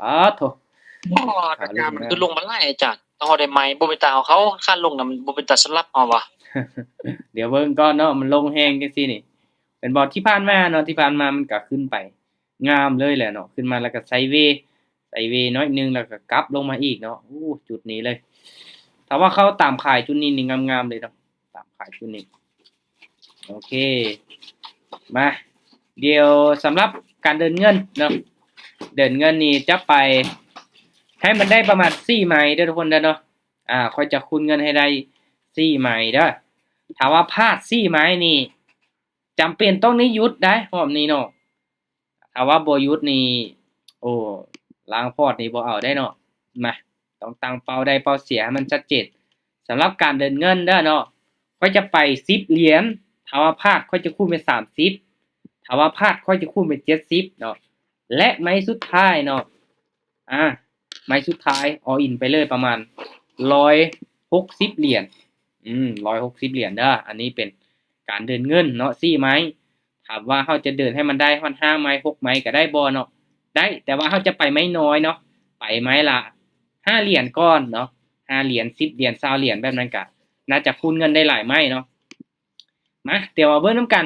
ປາດໂທ້ ໂອ້ ອາຈານ ມັນຄືລົງມາຫຼາຍອາຈານ ເຮົາໄດ້ໄໝ ບໍ່ເປັນຕາເອົາເຂົາ ຄັນລົງນະ ມັນບໍ່ເປັນຕາສະຫຼັບເຮົາວ່າ ດຽວເບິ່ງກ່ອນເນາະ ມັນລົງແຮງຈັ່ງຊີ້ນີ້ ແມ່ນບໍ່? ທີ່ຜ່ານມາເນາະ ທີ່ຜ່ານມາມັນກະຂຶ້ນໄປງາມເລີຍແຫຼະເນາະ ຂຶ້ນມາແລ້ວກະໄຊເວ ໄຊເວໜ້ອຍໜຶ່ງ ແລ້ວກະກັບລົງມາອີກເນາະ ໂອ້ ຈຸດນີ້ເລີຍ ຖ້າວ່າເຂົາຕາມຂາຍຈຸດນີ້ນີ້ງາມໆເລີຍເນາະ ຕາມຂາຍຈຸດນີ້ ໂອເຄ ມາ ດຽວສຳລັບການເດີນເງິນເນາະ ເດີນເງິນນີ້ຈະໄປໃຫ້ມັນໄດ້ປະມານສີ່ໄມເດີທຸກຄົນເດີເນາະ ອາ ຂ້ອຍຈະຄູນເງິນໃຫ້ໄດ້ສີ່ໄມເດີ ຖ້າວ່າພາດສີ່ໄມນີ້ ຈຳເປັນຕ້ອງໄດ້ຢຸດໄດ໋ ຮອບນີ້ເນາະ ຖ້າວ່າບໍ່ຢຸດນີ້ ໂອ້ ລ້າງພອດນີ້ບໍ່ເອົາໄດ້ເນາະ ມາ ຕ້ອງຕັ້ງເປົ້າໄດ້ເປົ້າເສຍໃຫ້ມັນຊັດເຈນ ສຳລັບການເດີນເງິນເດີເນາະ ຂ້ອຍຈະໄປສິບຫຼຽນ ຖ້າວ່າພາດຂ້ອຍຈະຄູນເປັນສາມສິບ ຖ້າວ່າພາດຂ້ອຍຈະຄູນເປັນເຈັດສິບເນາະ ແລະ ໄມ້ສຸດທ້າຍເນາະ ອາ ໄມ້ສຸດທ້າຍ ອອລອິນໄປເລີຍປະມານຮ້ອຍຫົກສິບຫຼຽນ ອືມ ຮ້ອຍຫົກສິບຫຼຽນເດີ ອັນນີ້ເປັນການເດີນເງິນເນາະ ສີ່ໄມ້ ຖາມວ່າເຮົາຈະເດີນໃຫ້ມັນໄດ້ຮອດຫ້າໄມ້ ຫົກໄມ້ກະໄດ້ບໍ່ເນາະ ໄດ້ ແຕ່ວ່າເຮົາຈະໄປໄມ້ນ້ອຍເນາະ ໄປໄມ້ລະຫ້າຫຼຽນກ່ອນເນາະ ຫ້າຫຼຽນ ສິບຫຼຽນ ຊາວຫຼຽນ ແບບນັ້ນກະໜ້າຈະຄູນເງິນໄດ້ຫຼາຍໄມ້ເນາະ ມາ ດຽວມາເບິ່ງນຳກັນ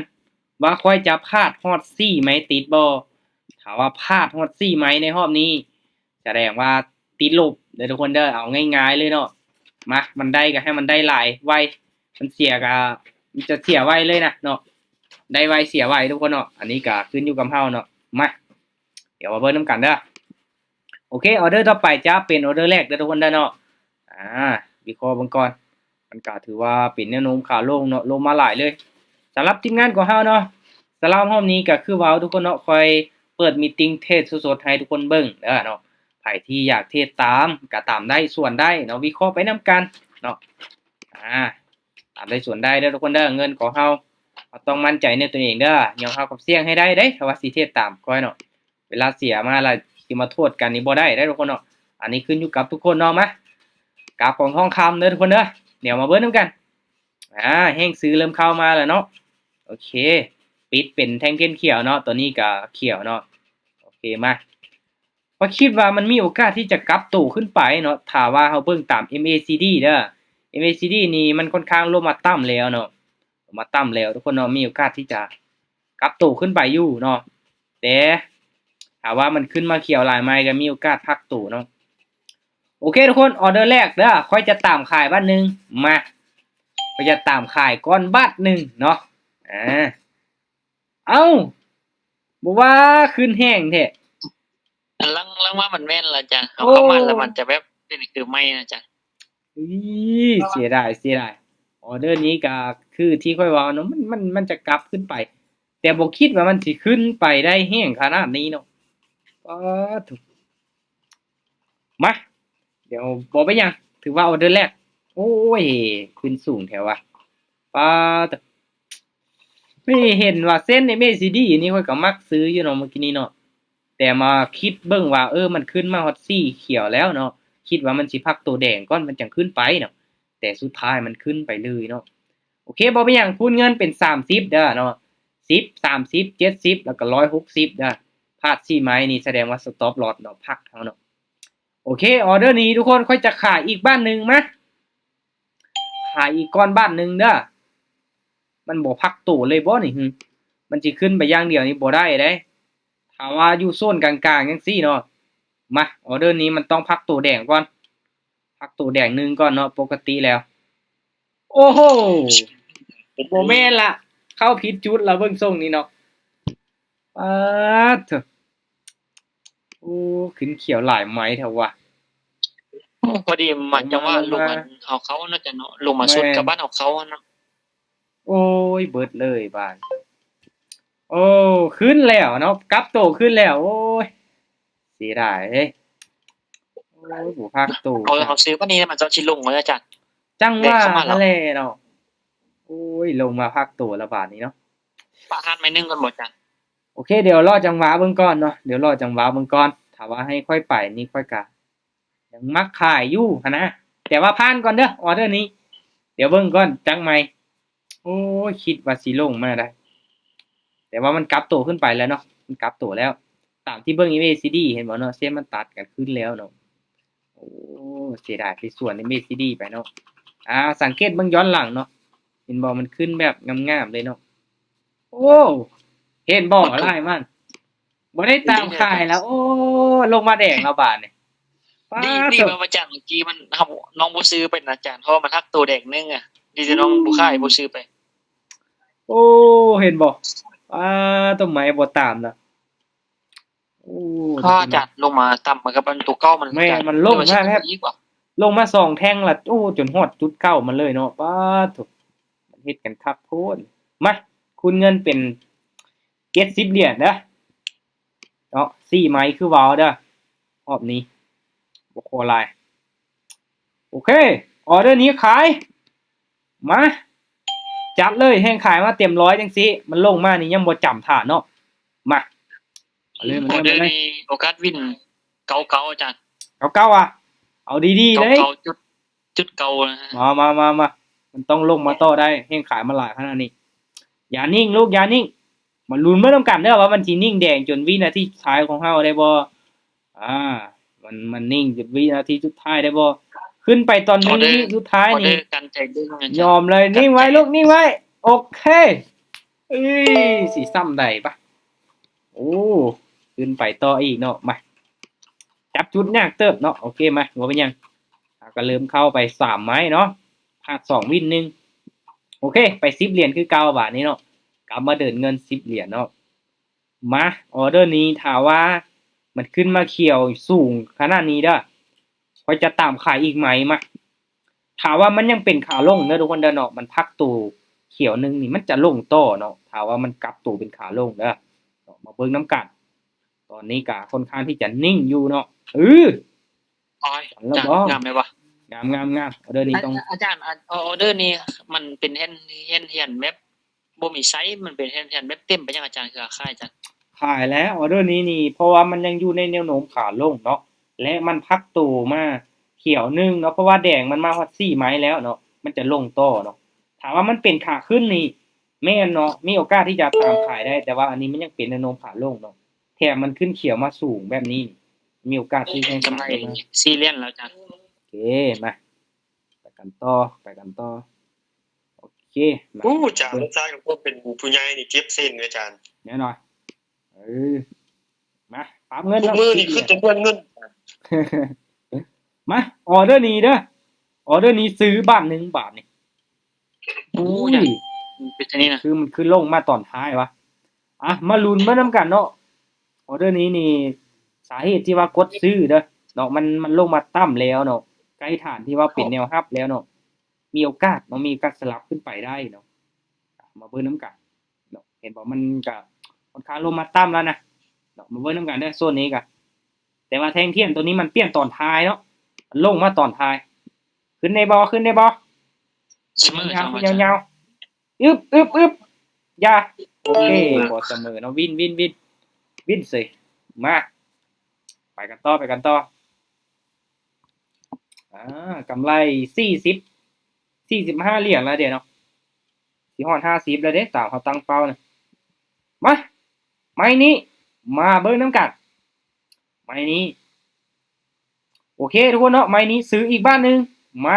ວ່າຂ້ອຍຈະພາດຮອດສີ່ໄມ້ຕິດບໍ່ ຖ້າວ່າພາດຮອດສີ່ໄມ້ໃນຮອບນີ້ ສະແດງວ່າຕິດລົບເດີທຸກຄົນເດີ ເອົາງ່າຍໆເລີຍເນາະ ມາ ມັນໄດ້ກະໃຫ້ມັນໄດ້ຫຼາຍໄວ ມັນເສຍກະ ມັນຈະເສຍໄວເລີຍນະເນາະ ໄດ້ໄວເສຍໄວທຸກຄົນເນາະ ອັນນີ້ກະຂຶ້ນຢູ່ກັບເຮົາເນາະ ມາ ດຽວມາເບິ່ງນຳກັນເດີ ໂອເຄ ອອເດີຕໍ່ໄປຈະເປັນອອເດີແລກເດີທຸກຄົນເດີເນາະ ອາ ວິເຄາະເບິ່ງກ່ອນ ມັນກະຖືວ່າເປັນແນວໂນ້ມຂາລົງເນາະ ລົງມາຫຼາຍເລີຍ ສຳລັບທີມງານຂອງເຮົາເນາະ ສຳລັບຮອບນີ້ກະຄືເວົ້າທຸກຄົນເນາະ ຂ້ອຍເປີດມີດຕິງເທຣດສົດໆໃຫ້ທຸກຄົນເບິ່ງເດີເນາະ ໃຜທີ່ຢາກເທຣດຕາມກະຕາມໄດ້ ສວນໄດ້ເນາະ ວິເຄາະໄປນຳກັນເນາະ ອາ ຕາມໄດ້ສວນໄດ້ເດີທຸກຄົນເດີ ເງິນຂອງເຮົາ ເຮົາຕ້ອງໝັ້ນໃຈໃນຕົວເອງເດີ ຍອມຮັບຄວາມສ່ຽງໃຫ້ໄດ້ເດ້ ຖ້າວ່າຊິເທຣດຕາມຂ້ອຍເນາະ ເວລາເສຍມາລະຊິມາໂທດກັນນີ້ບໍ່ໄດ້ເດ້ທຸກຄົນເນາະ ອັນນີ້ຂຶ້ນຢູ່ກັບທຸກຄົນເນາະ ມາ ກາບຂອງທອງຄຳເດີທຸກຄົນເດີ ດຽວມາເບິ່ງນຳກັນ ອາ ແຮງຊື້ເລີ່ມເຂົ້າມາແລ້ວເນາະ ໂອເຄ ປິດເປັນແທ່ງທຽນຂຽວເນາະ ຕົວນີ້ກະຂຽວເນາະ ໂອເຄ ມາ ຂ້ອຍຄິດວ່າມັນມີໂອກາດທີ່ຈະກັບໂຕຂຶ້ນໄປເນາະ ຖ້າວ່າເຮົາເບິ່ງຕາມ ເອັມ ເອ ຊີ ດີ ເດີ ເອັມ ເອ ຊີ ດີ ນີ້ມັນຄ່ອນຂ້າງລົງມາຕ່ຳແລ້ວເນາະ ລົງມາຕ່ຳແລ້ວທຸກຄົນເນາະ ມີໂອກາດທີ່ຈະກັບໂຕຂຶ້ນໄປຢູ່ເນາະ ແຕ່ຖ້າວ່າມັນຂຶ້ນມາຂຽວຫຼາຍໃໝ່ກະມີໂອກາດພັກໂຕເນາະ ໂອເຄທຸກຄົນ ອອເດີແລກເດີ ຂ້ອຍຈະຕາມຂາຍບາດໜຶ່ງ ມາ ຂ້ອຍຈະຕາມຂາຍກ່ອນບາດໜຶ່ງເນາະ ອາ ເອົ້າ ບໍ່ວ່າຂຶ້ນແຮງແທ້ ຫຼັງ ຫຼັງວ່າມັນແມ່ນລະອາຈານ ເຮົາເຂົ້າມາແລ້ວມັນຈະແບບເປັນຄືໃໝ່ນະອາຈານ ອີ ເສຍດາຍ ເສຍດາຍ ອອເດີນີ້ກະຄືທີ່ຂ້ອຍເວົ້າເນາະ ມັນ ມັນ ມັນຈະກັບຂຶ້ນໄປ ແຕ່ບໍ່ຄິດວ່າມັນຊິຂຶ້ນໄປໄດ້ແຮງຂະໜາດນີ້ເນາະ ປາດໂທ້ ມາ ດຽວບໍ່ເປັນຫຍັງ ຖືວ່າອອເດີແລກ ໂອ້ຍ ຂຶ້ນສູງແທ້ວ່າ ປາດໂທ້ ນີ້ເຫັນວ່າເສັ້ນ ເອັມ ເອ ຊີ ດີ ນີ້ຂ້ອຍກະມັກຊື້ຢູ່ເນາະ ມື້ກີ້ນີ້ເນາະ ແຕ່ມາຄິດເບິ່ງວ່າ ເອີ ມັນຂຶ້ນມາຮອດສີຂຽວແລ້ວເນາະ ຄິດວ່າມັນຊິພັກໂຕແດງກ່ອນ ມັນຈັ່ງຂຶ້ນໄປເນາະ ແຕ່ສຸດທ້າຍມັນຂຶ້ນໄປເລີຍເນາະ ໂອເຄ ບໍ່ເປັນຫຍັງ ຄູນເງິນເປັນສາມສິບເດີເນາະ ສິບ ສາມສິບ ເຈັດສິບ ແລ້ວກະຮ້ອຍຫົກສິບເດີ ພາດສີ່ໄມ້ນີ້ສະແດງວ່າສະຕັອບລອສເນາະ ພັກເຮົາເນາະ ໂອເຄ ອອເດີນີ້ທຸກຄົນ ຂ້ອຍຈະຂາຍອີກບາດໜຶ່ງ ມາ ຂາຍອີກກ່ອນບາດໜຶ່ງເດີ ມັນບໍ່ພັກໂຕເລີຍບໍ່ນີ້ ມັນຊິຂຶ້ນໄປຢ່າງດຽວນີ້ບໍ່ໄດ້ເດ້ ຖ້າວ່າຢູ່ໂຊນກາງໆຈັ່ງຊີ້ເນາະ ມາ ອອເດີນີ້ມັນຕ້ອງພັກໂຕແດງກ່ອນ ພັກໂຕແດງໜຶ່ງກ່ອນເນາະ ປົກກະຕິແລ້ວ ໂອ້ໂຫ ບໍ່ແມ່ນລະ ເຂົ້າຜິດຈຸດລະ ເບິ່ງຊົງນີ້ເນາະ ປາດໂທ້ ໂອ້ ຂຶ້ນຂຽວຫຼາຍໄມ້ແທ້ວະ ໂອ້ ພໍດີມາຈັງຫວະລົງມາ ອັນເຮົາເຂົ້າເນາະຈາເນາະ ລົງມາຊົນກັບບ້ານເຮົາເຂົ້າຫັ້ນເນາະ ໂອ້ຍ ເບິດເລີຍບາດ ໂອ້ ຂຶ້ນແລ້ວເນາະ ກັບໂຕຂຶ້ນແລ້ວ ໂອ້ຍ ເສຍດາຍເດ້ ໂອ້ຍ ບໍ່ພັກໂຕ ເອົາ ເອົາຊື້ປານນີ້ມັນເຈົ້າຊິລົງບໍ່ອາຈານ ຈັ່ງຫວະຫັ້ນແຫຼະເນາະ ໂອ້ຍ ລົງມາພັກໂຕລະບາດນີ້ເນາະ ປະທານໄມ້ໜຶ່ງກ່ອນບໍ່ອາຈານ ໂອເຄ ດຽວລໍຈັງຫວະເບິ່ງກ່ອນເນາະ ດຽວລໍຈັງຫວະເບິ່ງກ່ອນ ຖ້າວ່າໃຫ້ຂ້ອຍໄປນີ້ ຂ້ອຍກະຍັງມັກຂາຍຢູ່ຫັ້ນນະ ແຕ່ວ່າຜ່ານກ່ອນເດີ ອອເດີນີ້ ດຽວເບິ່ງກ່ອນຈັກໄມ້ ໂອ້ຍ ຄິດວ່າຊິລົງມາໄດ໋ ແຕ່ວ່າມັນກັບໂຕຂຶ້ນໄປແລ້ວເນາະ ມັນກັບໂຕແລ້ວ ຕາມທີ່ເບິ່ງ ເອັມ ເອ ຊີ ດີ ເຫັນບໍ່ເນາະ ເສັ້ນມັນຕັດກັນຂຶ້ນແລ້ວເນາະ. ໂອ້ ເສຍດາຍໄປສວນ ເອັມ ເອ ຊີ ດີ ໄປເນາະ. ອ່າ ສັງເກດເບິ່ງຍ້ອນຫຼັງເນາະ ເຫັນບໍ່ ມັນຂຶ້ນແບບງາມໆເລີຍເນາະ. ໂອ້ ເຫັນບໍ່ ລາຍມັນ ບໍ່ໄດ້ຕາມຂາຍແລ້ວ. ໂອ້ ລົງມາແດງແລ້ວບາດນີ້. ດີ ດີວ່າອາຈານ ເມື່ອກີ້ມັນ ເຮົາ ນ້ອງບໍ່ຊື້ໄປນະອາຈານ ເພາະວ່າມັນຫັກໂຕແດງໜຶ່ງອະ. ດີແຕ່ນ້ອງບໍ່ຂາຍ ບໍ່ຊື້ໄປ. ໂອ້ ເຫັນບໍ່ ອາ ຕົ້ນໄມ້ບໍ່ຕາມລະ. ໂອ້ ອາຈານ ລົງມາຕ່ຳກັບອັນໂຕເກົ່າມັນ. ແມ່ນ ມັນລົງມາແບບ ລົງມາສອງແທ່ງລະ ໂອ້ ຈົນຮອດຈຸດເກົ່າມັນເລີຍເນາະ. ປາດໂທ້ ມັນເຮັດກັນຄັກໂພດ. ມາ ຄູນເງິນເປັນເຈັດສິບຫຼຽນເດີເນາະ. ສີ່ໄມ້ຄືເວົ້າເດີ ຮອບນີ້ບໍ່ຂໍຫຼາຍ. ໂອເຄ ອໍເດີນີ້ຂາຍ. ມາ ຈັດເລີຍ ແຮ່ງຂາຍມາເຕັມຮ້ອຍຈັ່ງຊີ້ ມັນລົງມານີ້ຍັງບໍ່ຈຳທ່າເນາະ. ມາ ເອົາເລີຍ ມາເລີຍ ມາເລີຍ. ອໍເດີນີ້ໂອກາດວິນເກົ້າເກົ້າ ອາຈານ. ເກົ້າເກົ້າ ອະ ເອົາດີໆເລີຍ ເກົ້າເກົ້າຈຸດ ຈຸດເກົ້ານະ. ມາ ມາ ມາ ມາ ມັນຕ້ອງລົງມາຕໍ່ໄດ້ ແຮ່ງຂາຍມາຫຼາຍຂະໜາດນີ້. ຢ່ານິ່ງລູກ ຢ່ານິ່ງ. ມາລຸ້ນເບິ່ງນຳກັນເດີວ່າມັນຊິນິ່ງແດງຈົນວິນາທີສຸດທ້າຍຂອງເຮົາໄດ້ບໍ່. ອາ ມັນ ມັນນິ່ງຈຸດວິນາທີສຸດທ້າຍໄດ້ບໍ່? ຂຶ້ນໄປຕອນວິນາທີສຸດທ້າຍນີ້ ຍອມເລີຍ. ນິ່ງໄວ້ລູກ ນິ່ງໄວ້. ໂອເຄ ເອີຍ ຊິຊ້ຳໄດ້ປະ? ໂອ້ ຂຶ້ນໄປຕໍ່ອີກເນາະ. ມາ ຈັບຈຸດຍາກເຕີບເນາະ. ໂອເຄ ມາ ບໍ່ເປັນຫຍັງ. ເຮົາກໍເລີ່ມເຂົ້າໄປສາມໄມ້ເນາະ ພາດສອງວິນໜຶ່ງ. ໂອເຄ ໄປສິບຫຼຽນຄືເກົ່າບາດນີ້ເນາະ. ກັບມາເດີນເງິນສິບຫຼຽນເນາະ. ມາ ອໍເດີນີ້ ຖ້າວ່າມັນຂຶ້ນມາຂຽວສູງຂະໜາດນີ້ເດີ ຂ້ອຍຈະຕາມຂາຍອີກໄມ້. ມາ ຖ້າວ່າມັນຍັງເປັນຂາລົງເດີທຸກຄົນເດີເນາະ ມັນພັກໂຕຂຽວໜຶ່ງນີ້ ມັນຈະລົງຕໍ່ເນາະ. ຖ້າວ່າມັນກັບໂຕເປັນຂາລົງເດີເນາະ ມາເບິ່ງນຳກັນ. ຕອນນີ້ກະຄ່ອນຂ້າງທີ່ຈະນິ່ງຢູ່ເນາະ. ເອີ ໂອ້ຍ ງາມແມ່ນບໍ່? ງາມ ງາມ ງາມ. ອໍເດີນີ້ຕ້ອງ ອາຈານ ອໍເດີນີ້ມັນເປັນແທ່ນ ແທ່ນ ແທ່ນແບບ ບໍ່ມີໄຊ ມັນເປັນແທ່ນ ແທ່ນແບບເຕັມໄປຍັງອາຈານ ຄືຂາຍອາຈານ? ຂາຍແລ້ວ ອໍເດີນີ້ນີ້ ເພາະວ່າມັນຍັງຢູ່ໃນແນວໂນ້ມຂາລົງເນາະ ແລະ ມັນພັກໂຕມາຂຽວໜຶ່ງເນາະ ເພາະວ່າແດງມັນມາຮອດສີ່ໄມ້ແລ້ວເນາະ ມັນຈະລົງຕໍ່ເນາະ. ຖ້າວ່າມັນເປັນຂາຂຶ້ນນີ້ ແມ່ນເນາະ ມີໂອກາດທີ່ຈະຕາມຂາຍໄດ້ ແຕ່ວ່າອັນນີ້ມັນຍັງເປັນແນວໂນ້ມຂາລົງເນາະ ແຖມມັນຂຶ້ນຂຽວມາສູງແບບນີ້ ມີໂອກາດທີ່ຈະ ກຳໄລສີ່ຫຼຽນແລ້ວອາຈານ. ໂອເຄ ມາ ໄປກັນຕໍ່ ໄປກັນຕໍ່. ໂອເຄ ມາ. ໂອ້ ອາຈານ ລູກຊາຍຂອງເພິ່ນເປັນຜູ້ໃຫຍ່ນີ້ເຈັບເສັ້ນເດ້ອາຈານ. ແນ່ນອນ. ເອີ ມາ ປັບເງິນ. ທຸກມື້ນີ້ຄືຈະເລື່ອນເງິນ. ມາ ອໍເດີນີ້ເດີ ອໍເດີນີ້ຊື້ບາດໜຶ່ງບາດນີ້. ໂອ້ຍ ເປັນຈັ່ງນີ້ນະ ຄືມັນຄືລົງມາຕອນທ້າຍວະ. ອ່ະ ມາລຸ້ນມານຳກັນເນາະ. ອໍເດີນີ້ນີ້ ສາເຫດທີ່ວ່າກົດຊື້ເດີເນາະ ມັນ ມັນລົງມາຕ່ຳແລ້ວເນາະ ໃກ້ຖານທີ່ວ່າເປັນແນວຮັບແລ້ວເນາະ. ມີໂອກາດເນາະ ມີໂອກາດສະຫຼັບຂຶ້ນໄປໄດ້ເນາະ. ມາເບິ່ງນຳກັນເນາະ ເຫັນບໍ່ ມັນກະຄ່ອນຂ້າງລົງມາຕ່ຳແລ້ວນະເນາະ. ມາເບິ່ງນຳກັນເດີ ໂຊນນີ້ກະ ແຕ່ວ່າແທ່ງທຽນໂຕນີ້ມັນປ່ຽນຕອນທ້າຍເນາະ ມັນລົງມາຕອນທ້າຍ. ຂຶ້ນໄດ້ບໍ່? ຂຶ້ນໄດ້ບໍ່? ສະເໝີ ຍາວ ສະເໝີ ຍາວໆ. ອຶບ ອຶບ ອຶບ ຢ່າ. ໂອເຄ ບໍ່ສະເໝີເນາະ ວິນ ວິນ ວິນ ວິນເສີຍ. ມາ ໄປກັນຕໍ່ ໄປກັນຕໍ່. ອ່າ ກຳໄລສີ່ສິບ ສີ່ສິບຫ້າຫຼຽນແລ້ວເດເນາະ ຊິຮອດຫ້າສິບແລ້ວເດ ຕາມເຮົາຕັ້ງເປົ້ານະ. ມາ ໄມ້ນີ້ ມາເບິ່ງນຳກັນ ໄມ້ນີ້. ໂອເຄທຸກຄົນເນາະ ໄມ້ນີ້ຊື້ອີກບາດໜຶ່ງ. ມາ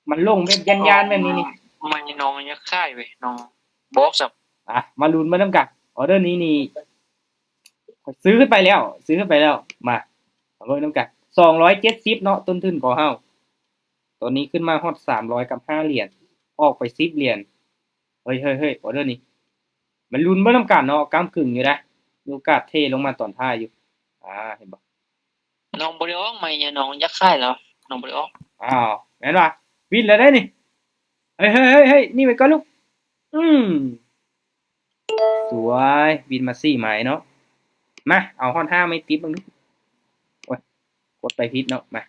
ມັນລົງແບບຢ້ານໆແບບນີ້ນີ້. ໄມ້ນ້ອງຢາກຂາຍເວີຍ ນ້ອງບອກຊະ. ອ່ະ ມາລຸ້ນມານຳກັນ ອໍເດີນີ້ນີ້ ຂ້ອຍຊື້ຂຶ້ນໄປແລ້ວ ຊື້ຂຶ້ນໄປແລ້ວ. ມາ ມາເບິ່ງນຳກັນ ສອງຮ້ອຍເຈັດສິບເນາະ ຕົ້ນທຶນຂອງເຮົາ ຕອນນີ້ຂຶ້ນມາຮອດສາມຮ້ອຍກັບຫ້າຫຼຽນ ອອກໄປສິບຫຼຽນ. ເຮີ້ຍໆໆ ອໍເດີນີ້ ມາລຸ້ນເບິ່ງນຳກັນເນາະ ກ້ຳກຶ່ງຢູ່ນະ ມີໂອກາດເທລົງມາຕອນທ້າຍຢູ່. ອ່າ ເຫັນບໍ່? ນ້ອງບໍ່ໄດ້ອອກໄມ້ ນ້ອງຢາກຂາຍແລ້ວ ນ້ອງບໍ່ໄດ້ອອກ. ອ້າວ ແມ່ນວ່າ ວິນແລ້ວເດ້ນີ້. ເຮີ້ຍໆໆໆ ນີ້ໄວ້ກ່ອນລູກ. ອືມ ສວຍ ວິນມາສີ່ໄມ້ເນາະ. ມາ ເອົາຮອດຫ້າໄມ້ຕິດເບິ່ງດູ. ໂອ້ຍ ກົດໄປຜິດເນາະ. ມາ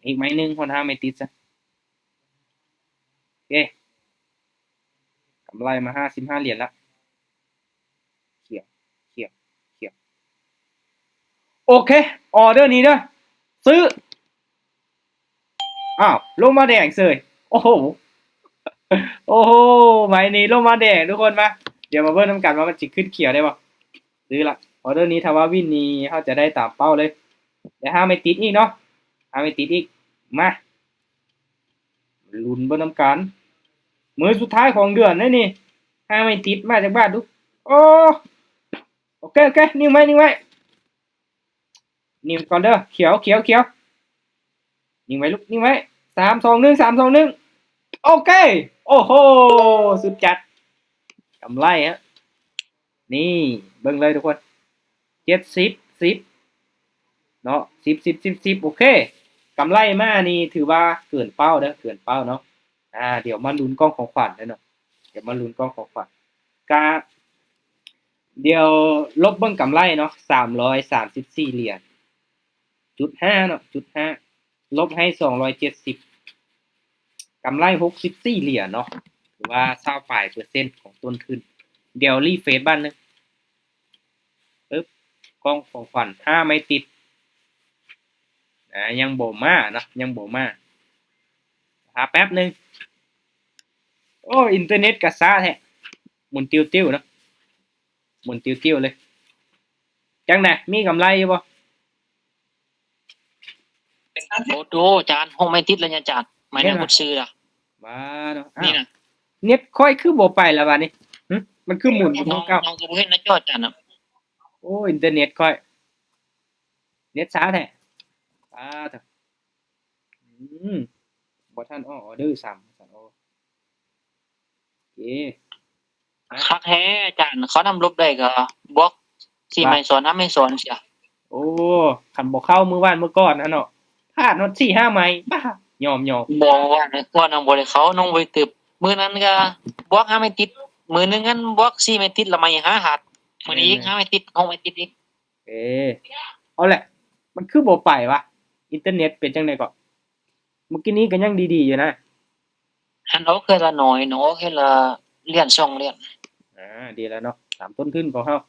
ອີກໄມ້ໜຶ່ງ ຮອດຫ້າໄມ້ຕິດຊະ. ໂອເຄ ກຳໄລມາຫ້າສິບຫ້າຫຼຽນລະ. ຂຽວ ຂຽວ ຂຽວ. ໂອເຄ ອໍເດີນີ້ເດີ ຊື້. ອ້າວ ລົງມາແດງເສີຍ. ໂອ້ໂຫ ໂອ້ໂຫ ໄມ້ນີ້ລົງມາແດງທຸກຄົນ. ມາ ດຽວມາເບິ່ງນຳກັນວ່າມັນຊິຂຶ້ນຂຽວໄດ້ບໍ່. ຊື້ລະ ອໍເດີນີ້ ຖ້າວ່າວິນນີ້ ເຮົາຈະໄດ້ຕາມເປົ້າເລີຍ. ແລ້ວຫ້າໄມ້ຕິດອີກເນາະ ຫ້າໄມ້ຕິດອີກ. ມາ ລຸ້ນເບິ່ງນຳກັນ. ມື້ສຸດທ້າຍຂອງເດືອນເດ້ນີ້. ຫ້າໄມ້ຕິດມາຈັກບາດດູ. ໂອ້ ໂອເຄ ໂອເຄ ນິ່ງໄວ້ ນິ່ງໄວ້. ນິ່ງກ່ອນເດີ. ຂຽວ ຂຽວ ຂຽວ. ນິ່ງໄວ້ລູກ ນິ່ງໄວ້. ສາມ ສອງ ໜຶ່ງ ສາມ ສອງ ໜຶ່ງ. ໂອເຄ. ໂອ້ໂຫ ສຸດຈັດ. ກຳໄລຮະ. ນີ້ ເບິ່ງເລີຍທຸກຄົນ. ເຈັດສິບ ສິບ ເນາະ ສິບ ສິບ ສິບ ສິບ. ໂອເຄ. ກຳໄລມານີ້ຖືວ່າເກີນເປົ້າເດີ ເກີນເປົ້າເນາະ. ອ່າ ດຽວມາລຸ້ນກ່ອງຂອງຂວັນເດີເນາະ. ດຽວມາລຸ້ນກ່ອງຂອງຂວັນ. ກະ ດຽວລົບເບິ່ງກຳໄລເນາະ ສາມຮ້ອຍສາມສິບສີ່ຫຼຽນ ຈຸດຫ້າເນາະ ຈຸດຫ້າ ລົບໃຫ້ສອງຮ້ອຍເຈັດສິບ ກຳໄລຫົກສິບສີ່ຫຼຽນເນາະ ຫຼືວ່າຊາວປາຍເປີເຊັນຂອງຕົ້ນທຶນ. ດຽວຣີເຟຣຊບາດໜຶ່ງ. ປຶບ ກ່ອງຂອງຂວັນ ຫ້າໄມ້ຕິດ. ອ່າ ຍັງບໍ່ມາເນາະ ຍັງບໍ່ມາ. ຖ້າແປັບໜຶ່ງ. ໂອ້ ອິນເຕີເນັດກະຊ້າແທ້. ໝູນຕິວໆເນາະ ໝູນຕິວໆເລີຍ. ຈັ່ງໃດ ມີກຳໄລຢູ່ບໍ່? ໂອ້ໂຫ ອາຈານ ຫົກໄມ້ຕິດແລ້ວ ອາຈານ ໄມ້ນັ້ນ ແມ່ນຫວາ? ບໍ່ຊື່ລະ ວ່າເນາະ. ນີ້ນະ ເນັດຂ້ອຍຄືບໍ່ໄປລະບາດນີ້. ຫື? ມັນຄືໝູນຢູ່ ນ້ອງ ຄືເກົ່າ ນ້ອງກໍບໍ່ເຫັນໜ້າຈໍ ອາຈານນະ. ໂອ້ ອິນເຕີເນັດຂ້ອຍ ເນັດຊ້າແທ້. ປາດໂທ້. ອືມ ບໍ່ທັນອອກອໍເດີຊ້ຳ. ໂອເຄ ຄັກແທ້ອາຈານ. ເຂົານຳລົບໄດ້ກໍບວກ ສີ່ໄມ້ຊ້ອນ ຫ້າໄມ້ຊ້ອນເສຍ. ໂອ້ ຄັນບໍ່ເຂົ້າມື້ວານມື້ກ່ອນຫັ້ນເນາະ ພາດຮອດສີ່ຫ້າໄມ້. ປ້າ ຍອມໆ. ບໍ່ ວານມື້ກ່ອນຍັງບໍ່ໄດ້ເຂົ້າ ນ້ອງບໍ່ໄດ້ຕຶບ. ມື້ນັ້ນກໍບວກຫ້າໄມ້ຕິດ ມື້ໜຶ່ງຫັ້ນບວກສີ່ໄມ້ຕິດ ລະໄມ້ຫ້າຫັດ. ມື້ນີ້ອີກ ແມ່ນໆ ຫ້າໄມ້ຕິດ ຫົກໄມ້ຕິດອີກ. ເອີ ເອົາແຫຼະ ມັນຄືບໍ່ໄປວະ? ອິນເຕີເນັດເປັນຈັ່ງໃດເກາະ? ມື້ກີ້ນີ້ກໍຍັງດີໆຢູ່ນະ. ຫັ້ນອອກເທື່ອລະໜ້ອຍເນາະ ອອກເທື່ອລະຫຼຽນສອງຫຼຽນ. ອ່າ ດີແລ້ວເນາະ ຕາມຕົ້ນທຶນຂອງເຮົາ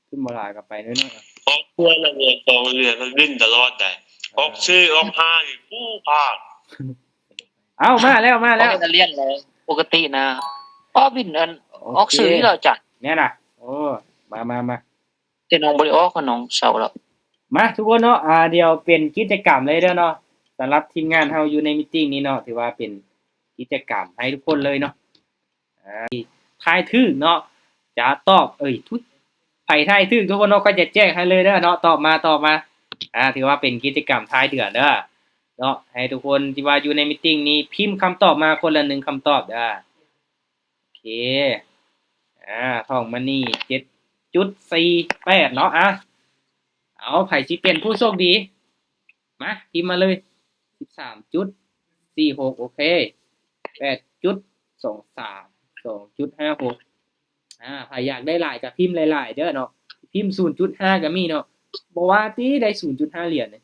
ທຶນບໍ່ຫຼາຍກໍໄປໜ້ອຍໆ. ອອກເທື່ອລະຫຼຽນສອງຫຼຽນ ມັນວິນຕະຫຼອດໃດ໋. ອອກສີ່ອອກຫ້ານີ້ ປູ້ພາດ. ເອົ້າ ມາແລ້ວ ມາແລ້ວ ອອກເທື່ອລະຫຼຽນເລີຍ. ປົກກະຕິນະ ອອກວິນ ອັນ ໂອເຄ ອອກຊື່ຢູ່ແລ້ວຈ້ະ. ແມ່ນນະ. ໂອ້ ມາໆໆ. ແຕ່ນ້ອງບໍ່ໄດ້ອອກ ນ້ອງເຊົາແລ້ວ. ມາທຸກຄົນເນາະ ອ່າ ດຽວເປັນກິດຈະກຳເລີຍເດີເນາະ. ສຳລັບທີມງານເຮົາຢູ່ໃນມີຕິງນີ້ເນາະ ຖືວ່າເປັນກິດຈະກຳໃຫ້ທຸກຄົນເລີຍເນາະ. ອ່າ ທາຍຖືກເນາະ ຈະຕອບ ເອີຍ ທຸ ໃຜທາຍຖືກທຸກຄົນເນາະ ຂ້ອຍຈະແຈກໃຫ້ເລີຍເດີເນາະ. ຕອບມາ ຕອບມາ. ອ່າ ຖືວ່າເປັນກິດຈະກຳທ້າຍເດືອນເດີເນາະ. ໃຫ້ທຸກຄົນທີ່ວ່າຢູ່ໃນມີຕິງນີ້ ພິມຄຳຕອບມາຄົນລະໜຶ່ງຄຳຕອບເດີ. ໂອເຄ ອ່າ ທອງມະນີ ເຈັດຈຸດສີ່ແປດເນາະ. ອ່າ ເອົາ ໃຜຊິເປັນຜູ້ໂຊກດີ? ມາ ພິມມາເລີຍ ສິບສາມຈຸດສີ່ຫົກ ໂອເຄ ແປດຈຸດສອງສາມ ສອງຈຸດຫ້າຫົກ. ອ່າ ໃຜຢາກໄດ້ຫຼາຍກໍພິມຫຼາຍໆເດີເນາະ ພິມສູນຈຸດຫ້າກໍມີເນາະ. ບໍ່ວ່າຕິ ໄດ້ສູນຈຸດຫ້າຫຼຽນນີ້.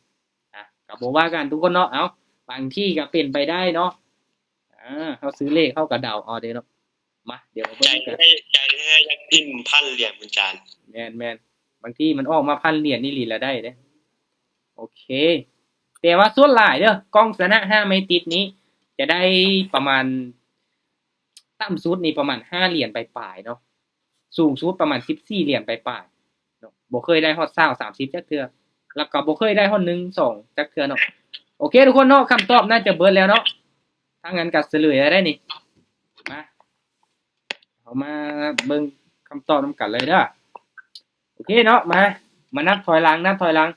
ອ່ະ ກໍບໍ່ວ່າກັນທຸກຄົນເນາະ. ເອົາ ບາງທີກໍເປັນໄປໄດ້ເນາະ. ອ່າ ເຮົາຊື້ເລກເຮົາກໍເດົາເອົາເດ້ເນາະ. ມາ ດຽວມາເບິ່ງນຳກັນ. ໃຈແທ້ ໃຈແທ້ຢາກພິມພັນຫຼຽນ ອາຈານ. ແມ່ນໆ ບາງທີມັນອອກມາພັນຫຼຽນອີ່ຫຼີລະໄດ້ເດ້. ໂອເຄ ແຕ່ວ່າສ່ວນຫຼາຍເດີ ກ່ອງຊະນະຫ້າໄມ້ຕິດນີ້ ຈະໄດ້ປະມານ ຕ່ຳສຸດນີ້ປະມານຫ້າຫຼຽນປາຍໆເນາະ. ສູງສຸດປະມານສິບສີ່ຫຼຽນປາຍໆເນາະ. ບໍ່ເຄີຍໄດ້ຮອດຊາວ ສາມສິບຈັກເທື່ອ ແລ້ວກໍບໍ່ເຄີຍໄດ້ຮອດໜຶ່ງ ສອງຈັກເທື່ອເນາະ. ໂອເຄທຸກຄົນເນາະ ຄຳຕອບໜ້າຈະເບິດແລ້ວເນາະ. ຖ້າຊັ້ນກໍສະເຫຼີຍແລ້ວໄດ໋ນີ້. ມາ ເຮົາມາເບິ່ງຄຳຕອບນຳກັນເລີຍເດີ. ໂອເຄເນາະ ມາ ມານັບຖອຍຫຼັງ ນັບຖອຍຫຼັງ.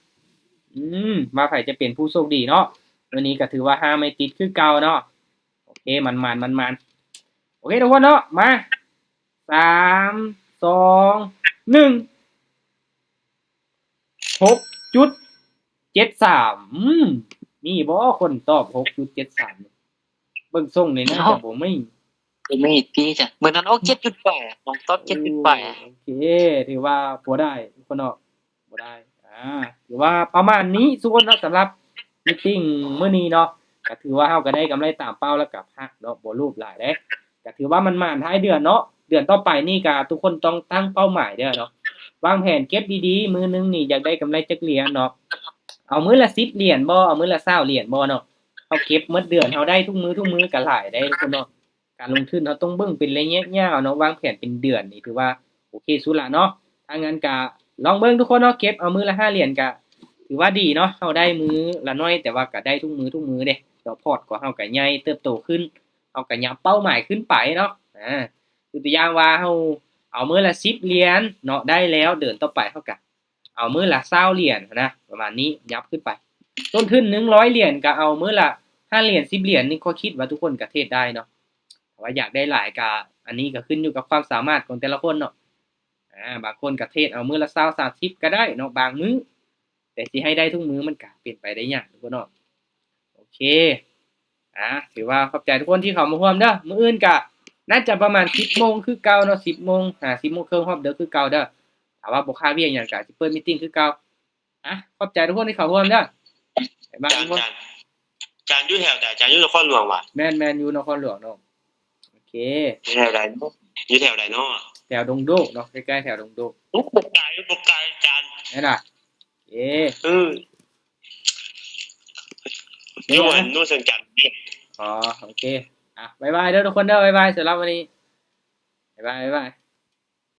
ອືມ ວ່າໃຜຈະເປັນຜູ້ໂຊກດີເນາະ. ມື້ນີ້ກໍຖືວ່າຫ້າໄມ້ຕິດຄືເກົ່າເນາະ. ໂອເຄ ໝານໆ ໝານໆ. ໂອເຄທຸກຄົນເນາະ ມາ ສາມ ສອງ ໜຶ່ງ. ຫົກຈຸດເຈັດສາມ. ອືມ ມີບໍ່ຄົນຕອບຫົກຈຸດເຈັດສາມ? ເບິ່ງຊົງນີ້ໜ້າຈະບໍ່ມີ. ບໍ່ມີຕິຈ້ະ. ມື້ນັ້ນອອກເຈັດຈຸດແປດ ນ້ອງຕອບເຈັດຈຸດແປດ. ໂອເຄ ຖືວ່າບໍ່ໄດ້ທຸກຄົນເນາະ ບໍ່ໄດ້. ອ່າ ຖືວ່າປະມານນີ້ທຸກຄົນເນາະ ສຳລັບມີຕິງມື້ນີ້ເນາະ. ກໍຖືວ່າເຮົາກໍໄດ້ກຳໄລຕາມເປົ້າ ແລ້ວກໍພັກເນາະ ບໍ່ໂລບຫຼາຍເດ້. ກໍຖືວ່າໝານໆທ້າຍເດືອນເນາະ. ເດືອນຕໍ່ໄປນີ້ກໍທຸກຄົນຕ້ອງຕັ້ງເປົ້າໝາຍເດີເນາະ ວາງແຜນເກັບດີໆ ມື້ໜຶ່ງນີ້ຢາກໄດ້ກຳໄລຈັກຫຼຽນເນາະ. ເອົາມື້ລະສິບຫຼຽນບໍ່ ເອົາມື້ລະຊາວຫຼຽນບໍ່ເນາະ. ເຮົາເກັບໝົດເດືອນ ເຮົາໄດ້ທຸກມື້ ທຸກມື້ກໍຫຼາຍໄດ໋ທຸກຄົນເນາະ. ການລົງທຶນເຮົາຕ້ອງເບິ່ງເປັນໄລຍະຍາວເນາະ ວາງແຜນເປັນເດືອນນີ້ຖືວ່າໂອເຄສຸດລະເນາະ. ຖ້າຊັ້ນກະລອງເບິ່ງທຸກຄົນເນາະ ເກັບເອົາມື້ລະຫ້າຫຼຽນກະຖືວ່າດີເນາະ. ເຮົາໄດ້ມື້ລະໜ້ອຍ ແຕ່ວ່າກະໄດ້ທຸກມື້ທຸກມື້ເດ້ ແລ້ວພອດກໍເຮົາກະໃຫຍ່ເຕີບໂຕຂຶ້ນ ເຮົາກະຫຍັບເປົ້າໝາຍຂຶ້ນໄປເນາະ. ອາ ຄືຕົວຢ່າງວ່າເຮົາເອົາມື້ລະສິບຫຼຽນເນາະ ໄດ້ແລ້ວເດືອນຕໍ່ໄປເຮົາກະ ເອົາມື້ລະຊາວຫຼຽນນະ ປະມານນີ້ ຫຍັບຂຶ້ນໄປ. ຕົ້ນທຶນໜຶ່ງຮ້ອຍຫຼຽນ ກໍເອົາມື້ລະຫ້າຫຼຽນ ສິບຫຼຽນນີ້ ຂ້ອຍຄິດວ່າທຸກຄົນກໍເທຣດໄດ້ເນາະ. ແຕ່ວ່າຢາກໄດ້ຫຼາຍກໍ ອັນນີ້ກໍຂຶ້ນຢູ່ກັບຄວາມສາມາດຂອງແຕ່ລະຄົນເນາະ. ອາ ບາງຄົນກໍເທຣດເອົາມື້ລະຊາວ ສາມສິບກໍໄດ້ເນາະ ບາງມື້ ແຕ່ຊິໃຫ້ໄດ້ທຸກມື້ມັນກໍເປັນໄປໄດ້ຍາກທຸກຄົນເນາະ. ໂອເຄ ອາ ຖືວ່າຂອບໃຈທຸກຄົນທີ່ເຂົ້າມາຮ່ວມເດີ. ມື້ອື່ນກະໜ້າຈະປະມານສິບໂມງຄືເກົ່າເນາະ ສິບໂມງຫາສິບໂມງເຄິ່ງຮອບເດີຄືເກົ່າເດີ. ຖ້າວ່າບໍ່ຄາວຽກຫຍັງກະຊິເປີດມີດຕິ້ງຄືເກົ່າ. ອາ ຂອບໃຈທຸກຄົນທີ່ເຂົ້າຮ່ວມເດີ. ບາຍບາຍ ອາຈານ ອາຈານຢູ່ແຖວໃດ? ອາຈານຢູ່ນະຄອນຫຼວງຫວາ? ແມ່ນໆ ຢູ່ນະຄອນຫຼວງເນາະ. ໂອເຄ ຢູ່ແຖວໃດເນາະ? ຢູ່ແຖວໃດເນາະ? ແຖວດົງໂດກເນາະ ໃກ້ໆ ແຖວດົງໂດກ. ໂອ້ ບໍ່ໄກ ບໍ່ໄກອາຈານ. ແມ່ນລະ? ເອ ເອີ ຢູ່ອັນໂນນແສງຈັນ. ອໍ ໂອເຄ ອາ ບາຍບາຍເດີທຸກຄົນເດີ. ບາຍບາຍ ສຳລັບວັນນີ້ ບາຍບາຍ ບາຍບາຍ.